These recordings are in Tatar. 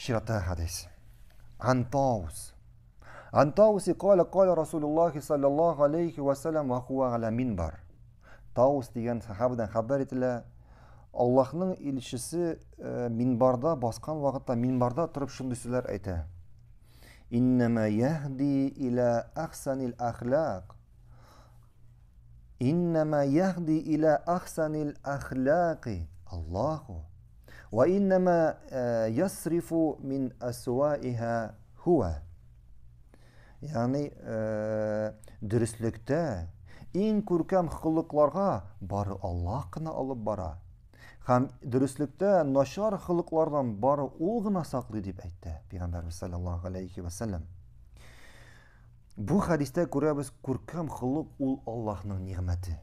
Чираттагы хәдис. Ан Таус. Ан Тауси кала кала Расулуллахи саллаллаху алейхи ва саллям ва хуа аля минбар. Таус дигән сахабадан хәбәр ителә. Аллаһның илчесе э, минбарда баскан вакытта минбарда торып шундый сүзләр әйтә. Иннама яһди иля ахсанил ахлак. Иннама яһди иля ахсанил ахлаки Аллаху. Ва иннама э, ясрифу мин асуаиха хуа. Ягъни э, дөреслектә иң күркәм холыкларга бары Аллаһ кына алып бара. Һәм дөреслектә начар холыклардан бары ул гына саклый дип әйтте Пәйгамбәрбез саллаллаһу алейхи ва саллям. Бу хәдистә күрәбез, күркәм холык ул Аллаһның нигъмәте.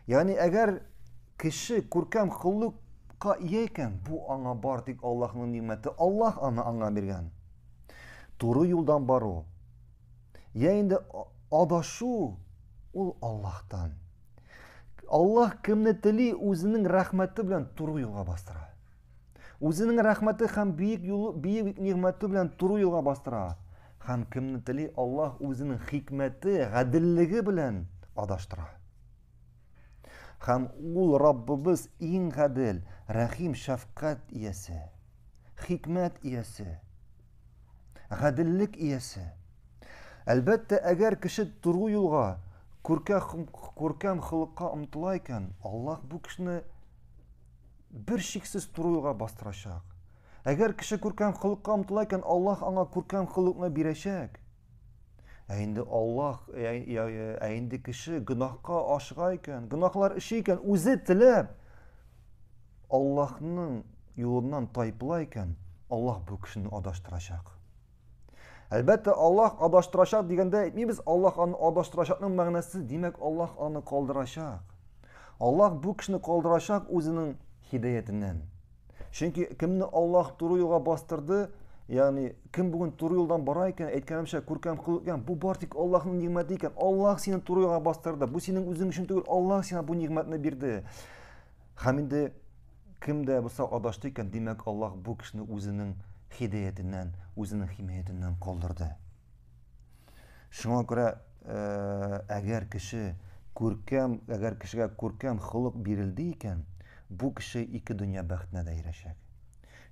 Ягъни әгәр кеше күркәм холыкка ия икән, бу аңа бар тик Аллаһның нигъмәте. Аллаһ аны аңа биргән. Туры юлдан бару. Я инде адашу ул Аллаһтан. Аллаһ кемне тели, үзенең рәхмәте белән туры юлга бастыра. Үзенең рәхмәте һәм бөек юлы, бөек нигъмәте белән туры юлга бастыра. Һәм кемне тели, Аллаһ үзенең хикмәте, гаделлеге белән адаштыра. Һәм ул Раббыбыз иң гадел, рәхим, шәфкать иясе, хикмәт иясе, гаделлек иясе. Әлбәттә, әгәр кеше туры юлга, күркәм холыкка омтыла икән, Аллаһ бу кешене бер шиксез туры юлга бастырачак. Әгәр кеше күркәм холыкка омтыла икән, Аллаһ аңа күркәм холыкны бирәчәк. Ә инде Аллаһ, ә инде кеше гөнаһка ашыга икән, гөнаһлар эшли икән, үзе теләп Аллаһның юлыннан тайпыла икән, Аллаһ бу кешене адаштырачак. Әлбәттә, Аллаһ адаштырачак дигәндә әйтмибез, Аллаһ аны адаштырачакның мәгънәсе, димәк, Аллаһ аны калдырачак. Аллаһ бу кешене калдырачак үзенең хидаятеннән. Чөнки кемне Аллаһ туры юлга бастырды, ягъни кем бүген туры юлдан бара икән, әйткәнемчә, күркәм кыл икән, бу бар тик Аллаһның нигъмәте икән. Аллаһ сине туры юлга бастырды. Бу синең үзең өчен түгел, Аллаһ сиңа бу нигъмәтне бирде. Һәм инде кем дә булса адашты икән, димәк, Аллаһ бу кешене үзенең хидаятеннән, үзенең химаятеннән калдырды. Шуңа күрә, э, әгәр кеше күркәм, әгәр кешегә күркәм холык бирелде икән, бу кеше ике дөнья бәхетенә дә ирешәчәк.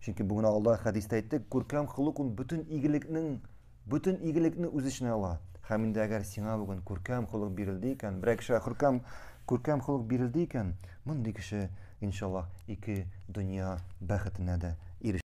Чөнки бүген алда хәдистә әйттек, күркәм холык ул бөтен игелекнең Бөтен игелекне үз эченә ала. Һәм инде әгәр сиңа бүген күркәм холык бирелде икән, берәр кешегә күркәм, күркәм холык бирелде икән, мондый кеше, иншаллаһ, ике дөнья бәхетенә дә ирешә.